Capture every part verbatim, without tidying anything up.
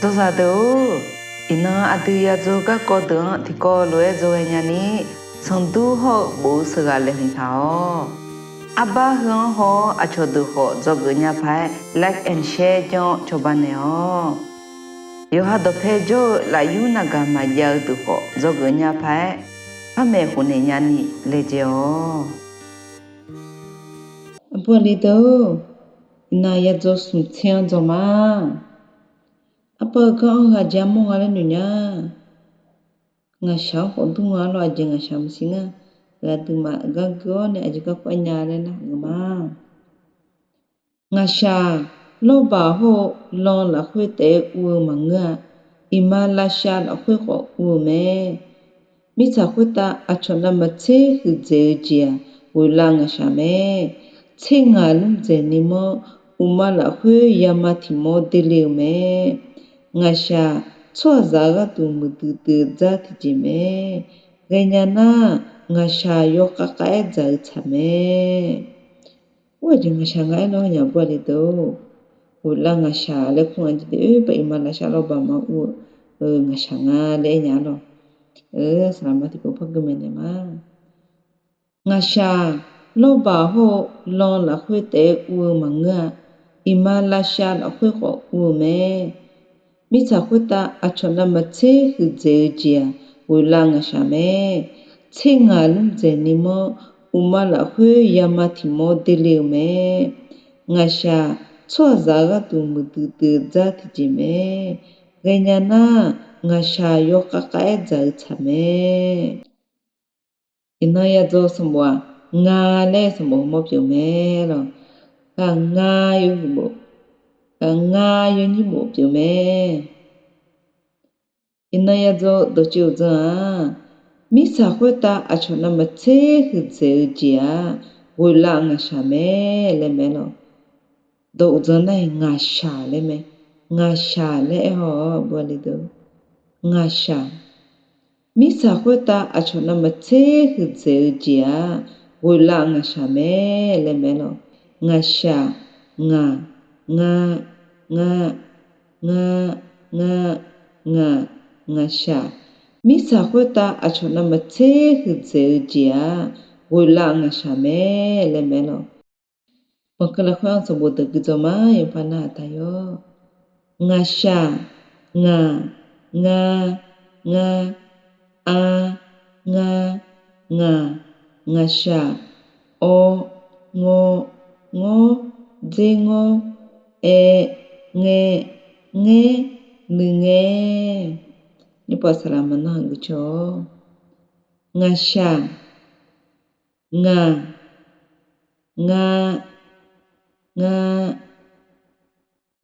Dzawzaq deuq-or, iqnan aqdui yadzaw garkawv deuq-anr tiqkawv lof-aer dzawghae nyani, sanqdur hawr-eu bof-eu sheuqghaq laeqhmq taq-awq. Arbar heu-anr haw-awr aqcawq deuq khawf dzawgeuf nya paq-aer like and share janr-awr cawba naeq-awq. Yawqha dawqpae jawr-eu lafyur navgaq maqjav-eu deuq khawf dzawgeuf nya paq-aer par maeqhu naeq nyani laejae-awq. Aqbur aqli deuq-or, iqnan yadzaw smq tser-anr dzaw ma. Arbar-eu gar-anr ghaq ja mawr nga laer noeq nya. Ngaqshaq-anr khawf dur nga lawr, aqjeq ngaqshaq maqsiq nga. Aqduimaf gar gui-awr nae aqjeq garkawv nya laer narhaq geuf ma. Ngaqshaq, lawrbaq hawr-eu lan lafkhoer taef-aer ur-eu maqngeur-a. Iqmalavshav lafkhoer khawf ur-eu mae. Mirtsaq khoertav aqcawq navmaqtser huiqdzaeq-eu jeq-aq, ghoeqlav ngaqshaq mae. Tser ngaq lmr dzaeq ni manr, uqma lafkhoer yama tiq mawr dele-eu mae. Ngaqshaq, tsawrhaqzaq-eu gharduq muiqdui dui-eu dzar tiqjeq mae. Ghaenya nar, ngaqshaq yawkhav khav-aer dzaq-eu tsaq mae. Ur, aqjeq ngaqshaq nga aer lawr nya aqbur aqli deuq-or. Ghoeqlav ngaqshaq laer kur-a jeq de, oe, ba iqmalavshav lawrbaq ma ur-eu ngaqshaq nga laer aer nya lawr. Saqlaqma tiqpov par gui maeqnaeq ma. Ngaqshaq, lawrbaq hawr-eu lan lafkhoer taef-aer ur-eu maqngeur-a. Iqmalavshav lafkhoer khawf ur-eu mae. Mirtsaq khoertav aqcawq navmaqtser huiqdzaeq-eu jeq-aq, ghoeqlav ngaqshaq mae. Tser ngaq lmr dzaeq ni manr, uqma lafkhoer yama tiq mawr dele-eu mae. Ngaqshaq, tsawrhaqzaq-eu gharduq muiqdui dui-eu dzar tiqjeq mae. Ghaenya nar, ngaqshaq yawkhav khav-aer dzaq-eu tsaq mae. Iqnan yadzaw sanqbof-aq, nga laer sanqbof heumawr pyeuf mae lawq. Ghaq nga yawhuiq bof, ghaq nga yawnyir bof pyeuf mae. Iqnan yadzaw dawqtsuif uqdzan-aq, mirtsaq khoertav aqcawq navmaqtser huiqdzaeq-eu jeq-aq, ghoeqlav ngaqshaq mae laer mae lawq. Dawq uqdzan nar-aq ngaqshaq laer mae. Ngaqshaq laer aer haw-awq aqbur aqli deuq. Ngaqshaq. Mirtsaq khoertav aqcawq navmaqtser huiqdzaeq-eu jeq-aq, ghoeqlav ngaqshaq mae laer mae lawq. Ngaqshaq, ngaq, nga, nga, nga, nga, ngaq, ngaqshaq. Mirtsaq khoertav aqcawq navmaqtser huiqdzaeq-eu jeq-aq, ghoeqlav ngaqshaq mae laer mae lawq. Banqkeuv lafkhoer-anr sanqbof deuq gui dzaw ma, yawqpar narhaq taq yawr. Ngaqshaq, ngaq, nga, nga, a, nga, ngaq, ngaqshaq, awr, ngawr, ngawr, dzer ngawr, aer, ngae, ngaer, nuingae. Nymrpov saqlaqma narhaq gui caw-awr. Ngaqshaq, ngaq, nga, nga,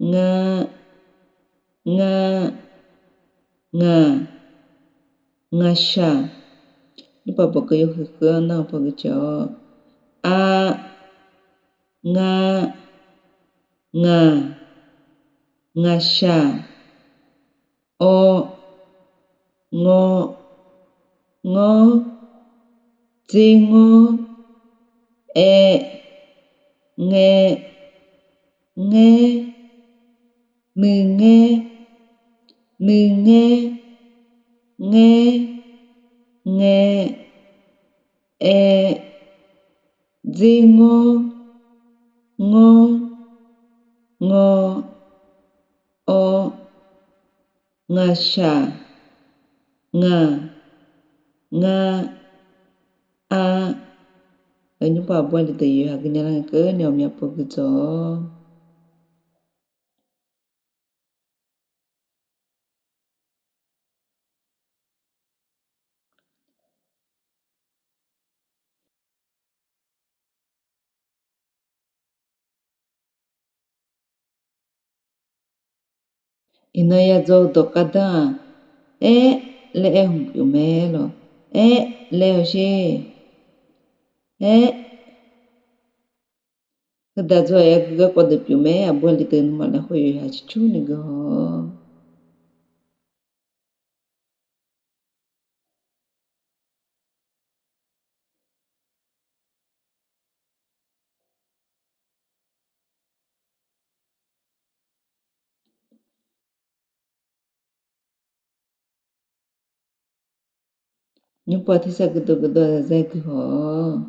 nga, nga, ngaq, ngaqshaq. Nymrpov banqkeuv yawhuiq keuv-anr narhaq paw gui caw-awr. A, nga, ngaq, ngaqshaq, awr, ngawr, ngawr, dzer ngawr, aer, ngae, ngaer, nuingaer, nuingaer, ngaer, ngae, aer, dzer ngawr, ngawr, ngawr, awr, ngaqshaq, ngaq, nga, a. Nymrpov aqbur aqli deuq yawqha gui nya lar ngae keuvni ghawqmya paw gui dzaw-awr. Iqnan ya dzaw-eu dawq khavdanr-aq, aer laer aer hmq pyeuf mae lawq. Aer laer-awq sher. Aer. Heudaq dzaw-aq yagui garkawv deuq pyeuf mae. Aqbur aqli deuq nuima lafkhoer yawqha ciqcurni guihaw-awq. Nymrpov tersar geudov geudov-a zazaer guihaw-awq.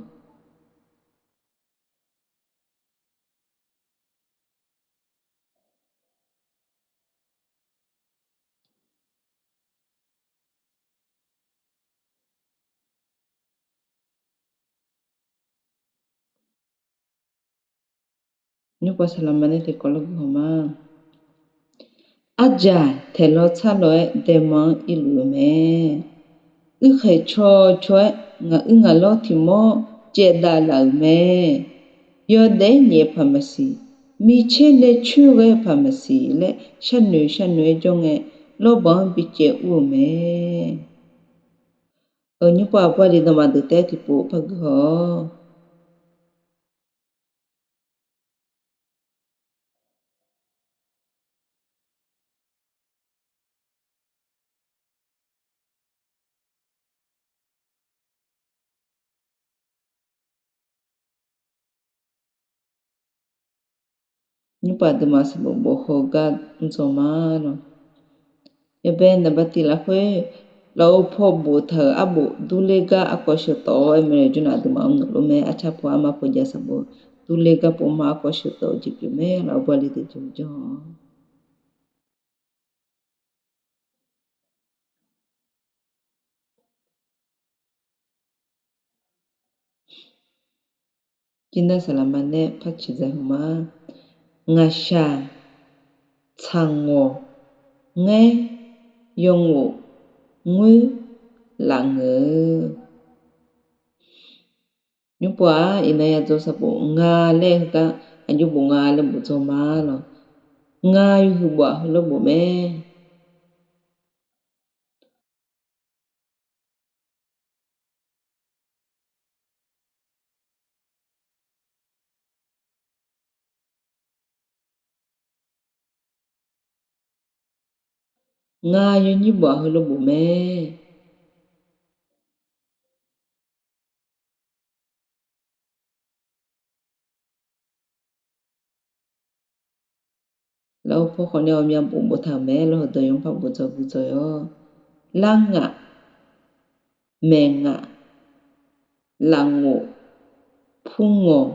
Nymrpov saqlaqma nae tiqkawv lar guihaw ma. Arjaq taeqlawr tsarlawq-aer daema-anr irluf-eu mae. Uirkhaeq caw caw-aer ngaq uir ngaq lawr tiq mawr caevdav laf-euq mae. Yawdaef-aer nyaef paq maqsiq, micaer nae coer ghae paq maqsiq laer sharnoeq sharnoeq-aer jawr ngae, lawrbaq-anr bicaev ur-euq mae. Nymrpov aqbur aqli dawqma deuq taef-aer tiqpov par guihaw-awq. Nymrpov aqduimaf sanqbof bof heugar mrdzaw ma lawq. Yawbae naqba tiv lafkhoer, lafov paw boftaq-euq arbof durler gar arkawv sheuqtawf-awr aer mae. Jawrnav aqduimaf mrnaeq lof mae. Arcar paw armar paw jav sanqbof durler gar pov ma arkawv sheuqtawf-eu jeq pyeuf mae. Lafov aqbur aqli deuq jeq-eu janr-awq. Jirnar saqlaqma nae par ciqdzaq heu ma. Ngaqshaq, tsaqngawq, ngaer, yawngof, ngoer, lafngeuq-eu. Nymrpov-aq iqnan yadzaw sanqbof nga laer heugar aqjox bof nga laer bof dzaw ma lawq. Nga yawhuiq bof-aq heulof bof mae. Nga yawnyir bof-aq heulof bof mae. Lafov paw khawf nae ghawqmya bof boftaq-euq mae lawq. Heudeuq yawqpar bof dzaw gui dzaw-awq. Larngaf, maeqngaf, lafngof, purngawq,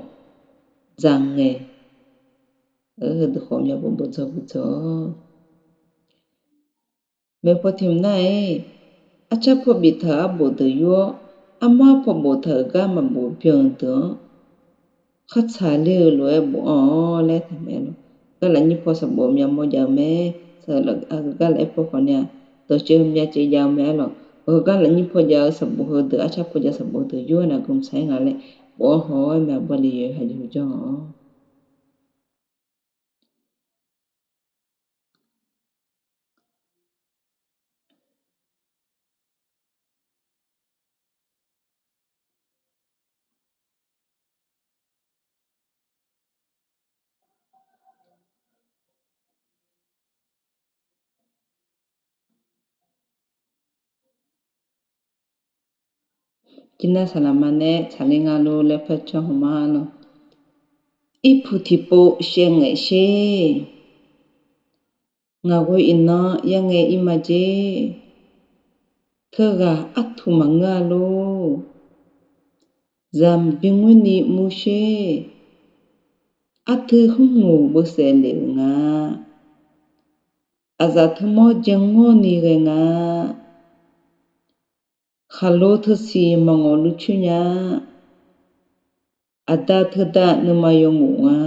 dzaqngaeq. Heudeuq khawf ghawqmya bof bof dzaw gui dzaw-awq. Maeq paw tiq mq nar-aer, arcar paw biftaq-euq arbof deuq yur-awr, armar paw boftaq-euq gar maqbof byan-euq deuq-anr, khartsaq ler-eu lof-aer bofanr-awr laer taqmaeq lawq. Gar lafnyir paw sanqbof mya mawr jav-eu mae. Gar lafnyir paw khawf nae-aq, dawqcaev myacaev jav-eu mae-aer lawq. Heugar lafnyir paw jav-eu sanqbof heudeuq, arcar paw jav sanqbof heudeuq yur-awr naqgmq tsaq-aer nga laer bofanr haw-awr aer mae. Aqbur aqli yawqha jeq hu janr-awq. Jirnar saqlaqma nae tsaqler nga lor laer par canr haw ma lawq. Irpuq tiqpov shaev ngaeq sher. Ngaq ghoe iqnan yar ngae ir ma jer. Teughaq artuq maqngeur-a lor. Zaq bi ngoer ni mur sher. Artui hmr ngoq beusaef lef-euq nga. Aqzaf teumawr janr ngawr ni ghae nga. Khaqlo teusiq maqngawq luf coer nya. Aqda teudav nuima yawngof nga.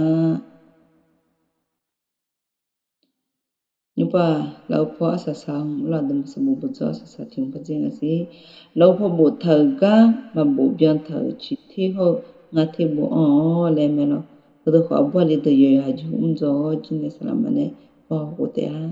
Nymrpov-aq, lafov paw arsaq saq-eu hmq lawq, aqduimaf sanqbof bof dzaw arsaq saq tiq hmq par dzer nga sir. Lafov paw boftaq-euq gar maqbof byan taq-euq ciq ter hawr-eu nga ter bofanr-awr laer mae lawq. Heudeuq khawf aqbur aqli deuq yawqha jeq mr dzaw-awr jirnae saqlaqma nae baw khof taef-a.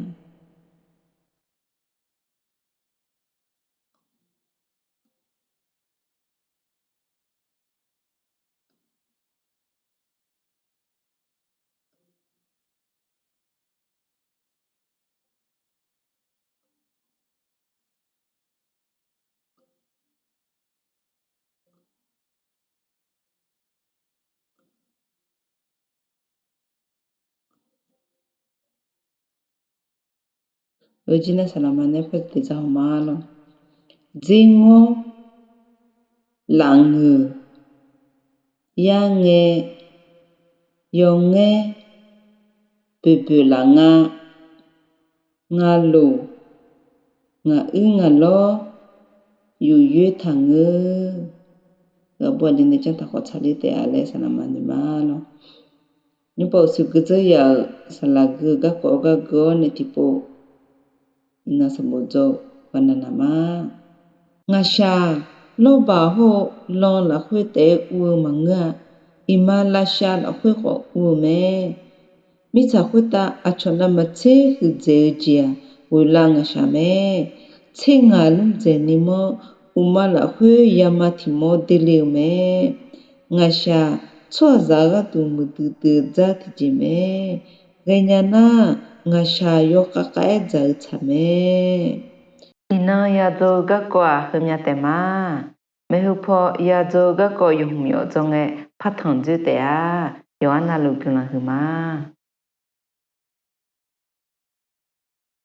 Heujir nar saqlaqma nae par tiqdzaq haw ma lawq. Dzer ngawr lafnguiq, yarngae, yawngaer, boeqboeq laf nga, ngaqloq, ngaq uir ngaq lawr, yufyoer taqngeur. Aqbur aqli nae janr taq khawf tsaqler taef-a laer saqlaqma noeq ma lawr. Nymrpav uqsiq geudzeur yaf-euq saqlaq gui-eu garkawv-eu gar gui-awr nae tiqpov iqnan sanqbof dzaw-eu baqnanaq ma. Ngaqshaq lawrbaq hawr-eu lan lafkhoer taef-aer ur-eu maqngeur-a. Iqmalavshav lafkhoer khawf ur-eu mae. Mirtsaq khoertav aqcawq navmaqtser huiqdzaeq-eu jeq-aq, ghoeqlav ngaqshaq mae. Tser ngaq lmr dzaeq ni manr, uqma lafkhoer yama tiq mawr dele-eu mae. Ngaqshaq tsawrhaqzaq-eu gharduq muiqdui dui-eu dzar tiqjeq mae. Ghaenya nar, ngaqshaq yawkhav khav-aer dzaq-eu tsaq mae. Iqnan yadzaw-eu garkawv-aq heumya taef ma. Maeqhu paw yadzaw-eu garkawv yawq hmq yawf dzawr ngae partanq dzoer taef-a. Yawqha navluf guiqlanq huiq ma.